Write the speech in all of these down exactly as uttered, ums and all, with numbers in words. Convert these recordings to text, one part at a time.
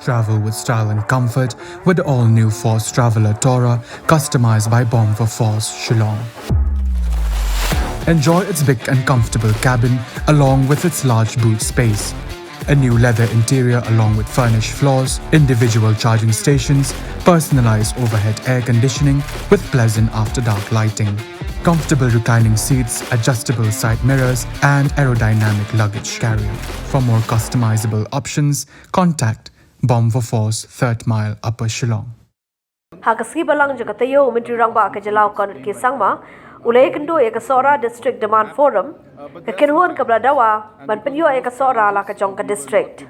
Travel with style and comfort with the all-new Force Traveler Tourer, customized by Bomb for Force, Shillong. Enjoy its big and comfortable cabin along with its large boot space. A new leather interior along with furnished floors, individual charging stations, personalized overhead air conditioning with pleasant after-dark lighting. Comfortable reclining seats, adjustable side mirrors, and aerodynamic luggage carrier. For more customizable options, contact Bomb for Force, Third Mile, Upper Shillong. Ha ka sngi Balang jong ka taïew, u Myntri Rangbah ka jylla u Conrad K Sangma u la ïakynduh ïa ka Sohra District Demand Forum, ka kynhun kaba la dawa ban pynïoh ïa ka Sohra la ka jong ka district.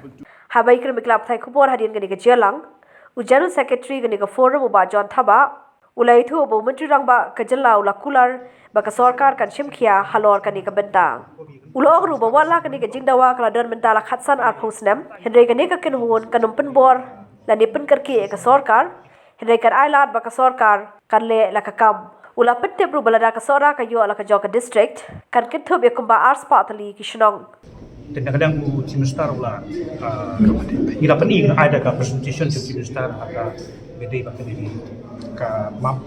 Haba ïakren bad ki lad pathai khubor hadien kane ka jingïalang, u General Secretary kane ka forum u Bah John Thabah u la ïathuh ba u Myntri Rangbah ka jylla u la kular ba ka sorkar kan shim khia halor kane ka bynta. U la ong ruh ba wat la kane ka jingdawa ka la don mynta la khatsan arphew snem, hynrei kane ka kynhun kan ym pynbor lane pynkyrkieh ïa ka sorkar, hynrei kan ailad ba ka sorkar kan leh la ka kam. U la pyntip ruh ba lada ka Sohra ka ïoh la ka jong ka district, kan kynthup ïa kumba arspah tylli ki shnong. Te na ka liang u Chief Minister u la, ah, ngi la pyni, ai da ka presentation jong u Chief Minister ha ka, ba dei ba kane ka map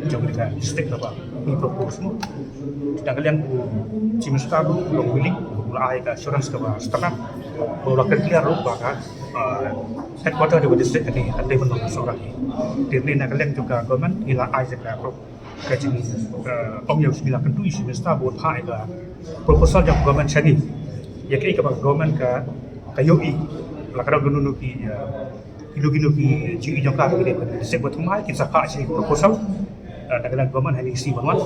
jong ka district kaba ngi propose mo. Te na ka liang u Chief Minister u long willing, u la ai ka assurance kaba sngewtynnat, ba u la clear ruh ba ka, ah, headquarter jong ka district ka dei, ka dei ban long Sohra hi. Te na ka liang jong ka government ngi la ai ka pro- ka jing, eh, ong ïa u, ngi la kyntu ïa u Chief Minister ba un phah ïa ka proposal jong ka government sha ngi, ïa kaei kaba ka government ka, ka ïohi, la ka dei kino kino ki, eh, kino kino ki jingïohi jong ka, ka dei ban sep ba thymmai kin sa phah sha ngi proposal. Eh, na ka liang government ha ngi sngi ban wan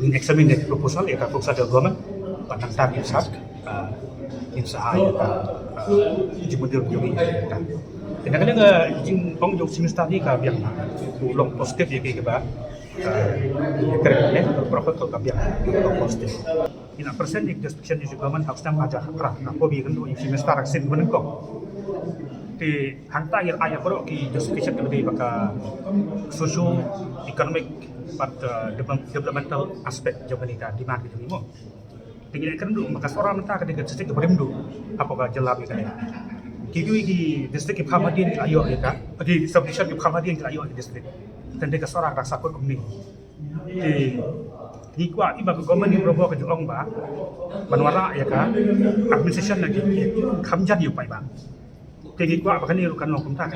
ngin examine ïa ka proposal, ïa ka proposal jong ka government, bad nangta ngin sa, eh, ngin sa ai ïa ka, eh, jingmyndir jong ngi ïa ka. Te na ka liang, eh, jingong jong u Chief Minister hi ka biang, u long positive ïa kaei kaba, eh, kren ne, protocol ka biang, u long positive. Ngi la present ïa ka justification jong ka government ha u snem ar hajar khatphra, napoh ba ïakynduh ïa u Chief Minister ha ka sien kaba nyngkong. Te hangta ngi la ai ïa baroh ki justification kiba dei ba ka socio economic bad, eh, develop-, developmental aspect jong kane ka demand ka jong ngi mo. Te ngi la kren ruh ba ka Sohra mynta ka dei ka district kaba rim duh hapoh ka jylla Meghalaya. Kiwei ki district ki pham hadien ki la ïoh ïa ka, ki subdivision ki pham hadien ki la ïoh ïa ka district. Tang dei ka Sohra ka dang sa kut kumne. Te ngi kwah ba ka government ni bro ka ju ong ba ban wanrah ïa ka administration na ki kham jan ïa u paidbah. Te ngi kwah ba kane ruh kan long kumta.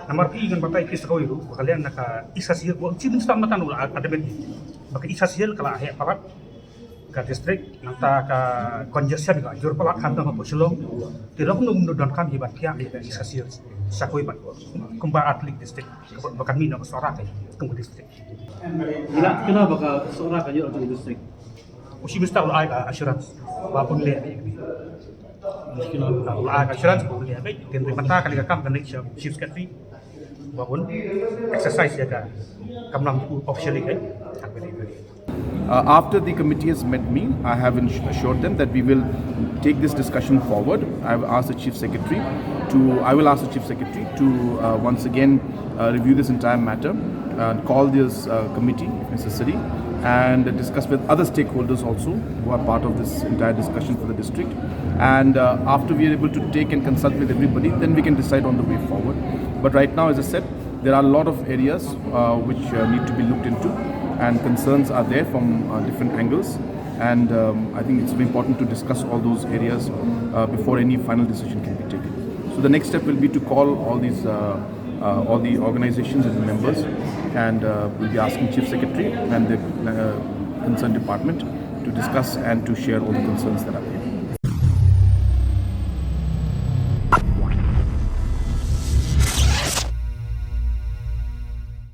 Namar phi ngan batai phi sa kawei ruh ba ka liang na ka East Khasi Hills, u Chief Minister mynta u la admit ba ka East Khasi Hills ka la heh palat ka district, nangta ka congestion ka jur palat khamtam hapoh Shillong. Te lok num nu don kam hi ban thiah ïa ka East Khasi Hills sa kawei pat kumba artylli ki district, ba kan mih na ka Sohra ka kum ka district. Ngi la kynmaw ba ka Sohra ka ïoh jong district. U Chief Minister u la ai ka assurance ba un leh. U la ai ka assurance ba un leh. Te mynta kane ka kam ka leit sha Chief Secretary ba un exercise ïa ka, kam long officially ka. Uh, after the committee has met me, I have ins- assured them that we will take this discussion forward. I have asked the Chief Secretary to, I will ask the Chief Secretary to, uh, once again, uh, review this entire matter, uh, call this, uh, committee if necessary, and discuss with other stakeholders also who are part of this entire discussion for the district. And, uh, after we are able to take and consult with everybody, then we can decide on the way forward. But right now, as I said, there are a lot of areas, uh, which, uh, need to be looked into, and concerns are there from, uh, different angles. And, um, I think it's very important to discuss all those areas, uh, before any final decision can be taken. So the next step will be to call all these, uh, uh, all the organizations and the members, and, uh, we'll be asking Chief Secretary and the, uh, concerned department to discuss and to share all the concerns that are there.